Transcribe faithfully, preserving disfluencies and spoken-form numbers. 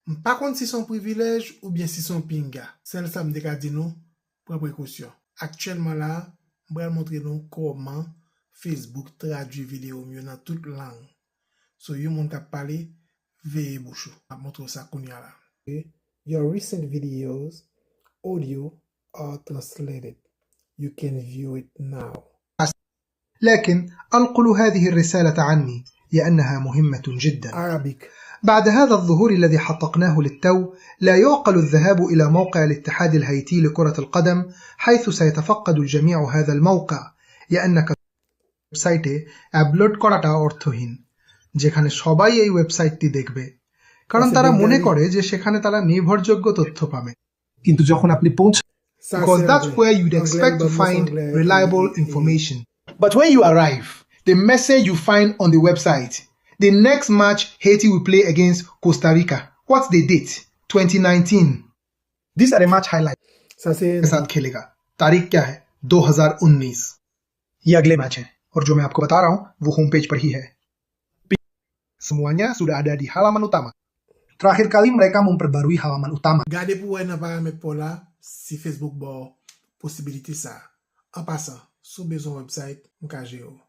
M pa konn si se yon privilèj oubyen si se yon pinga. Sèl sa m te ka di nou, pran prekosyon. Aktyèlman la a, m pral montre nou kòman Facebook tradui videyo m yo nan tout lang. So, yon moun k ap pale, veye bouch ou. M ap montre w sa kounye a la. Your recent videos, audio are translated. You can view it now. لكن أنقل هذه الرسالة عني لأنها مهمة جدا. Arabic. بعد هذا الظهور الذي حققناه للتو، لا يعقل الذهاب إلى موقع الاتحاد الهيتي لكرة القدم، حيث سيتفقد الجميع هذا الموقع، لأنك website এ আপলোড করাটা অর্থহীন, যেখানে সবাই এই ওয়েবসাইটটি দেখবে, কারণ তারা মনে করে যে সেখানে তারা নির্ভরযোগ্য তথ্য পাবে। কিন্তু যখন আপনি পৌঁছ Sa Because se that's anglè. where you'd Anglè expect li to ban m find anglè, reliable e, e, information. But when you arrive, the message you find on the website, the next match Haiti will play against Costa Rica, what's the date? twenty nineteen. These are the match highlights. Sa se के साथ खेलेगा. तारीख क्या है? दो हज़ार उन्नीस. ये अगले मैच है और जो मैं आपको बता रहा हूँ वो होम पेज पर ही है. Semuanya sudah ada di halaman utama. Terakhir kali mereka memperbarui halaman utama. Gade pou wè nan paramèt pa w la si Facebook ba w posibilite sa. An pasan, si w bezwen website, m ka jere w.